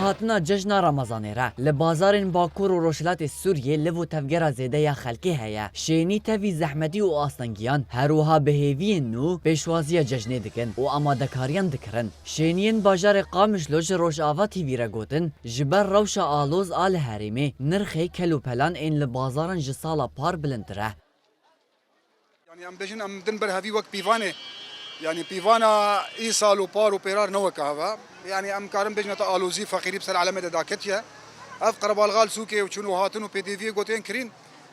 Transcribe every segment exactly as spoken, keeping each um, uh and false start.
Hatina cejna Remezanê re li bazarên Bakur û Rojhilatê Sûriyê liv û tevgera zêde ya xelkê heye. Şênî tevî zehmetî û astengiyan, her wiha bi hêviyên nû pêşwaziya cejnê dikin û amadekariyan dikirin. Şêniyên bajarê Qamişlo ji Rojava T V re gotin, ji ber rewşa aloz a li herêmê, nirxê kel û pelan ên li bazaran ji sala par bilindtir e. Yani em bêjin em din ber hevî wek pîvanê. Yani pîvana îsal û par û pêrar ne weke heva. Yani em karin bêjin heta alozî feqîrî bi ser alemê de daketiye. Ev qerebalxa li sûkê û çûn û hatin û pêdêviyê gotên kirîn,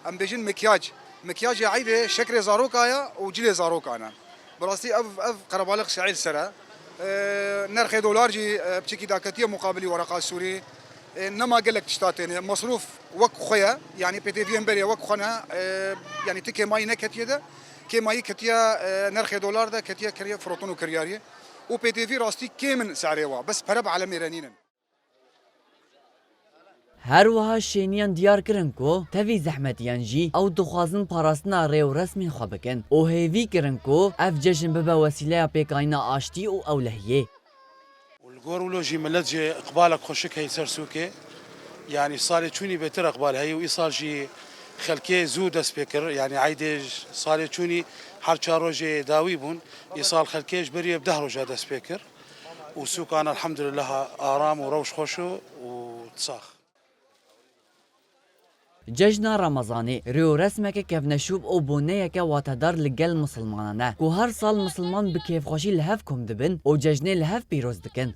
em bêjin mikyac. Mikyacê eydê şekrê zaroka ye û cilê zarokan e. Bi rastî ev, ev qerebalix şeîl ser e. E, nerxê dolar jî, e, piçekî daketiye muqabilî wereqa sûrî. E, nema gelek tişta têne. Mesrûf wek xwe ye. Yanî pêdêviyên berê wek xwe ne. E, yanî ti kêmayî neketiye de. Kêmayî ketiye, e, nerxê dolar de, ketiye kiriye firotin û kiryariyê. Û pêdêvî rastî kêm in serê wa. Bes pere bi alemê re nînin. Her wiha şêniyan diyar kirin ku tevî zehmetiyan jî ew dixwazin parastina rê û resmên xwe bikin û hêvî kirin ku ev cejn bibe wesîleya pêkanîna aştî û ewlehiyê. Û li gor wilo jî milet jî iqbalek xweşik heye ser sûkê. Yanî salê çûnî bêtir iqbal heye û îsal jî xelkê zû dest pê kir. Yanî eydê salê çûnî her çar rojê dawî bûn. Îsal xelkê ji berî bi deh roja dest pê kir. Û sûkan elhamdulillah aram û rewş xweş û, û sax. Cejna Remezanê rê û resmeke kevneşûb û boneyeke watedar li gel misilmanan e, ku her sal misilman bi kêfxweşî li hev kom dibin û cejnê li hev pîroz dikin.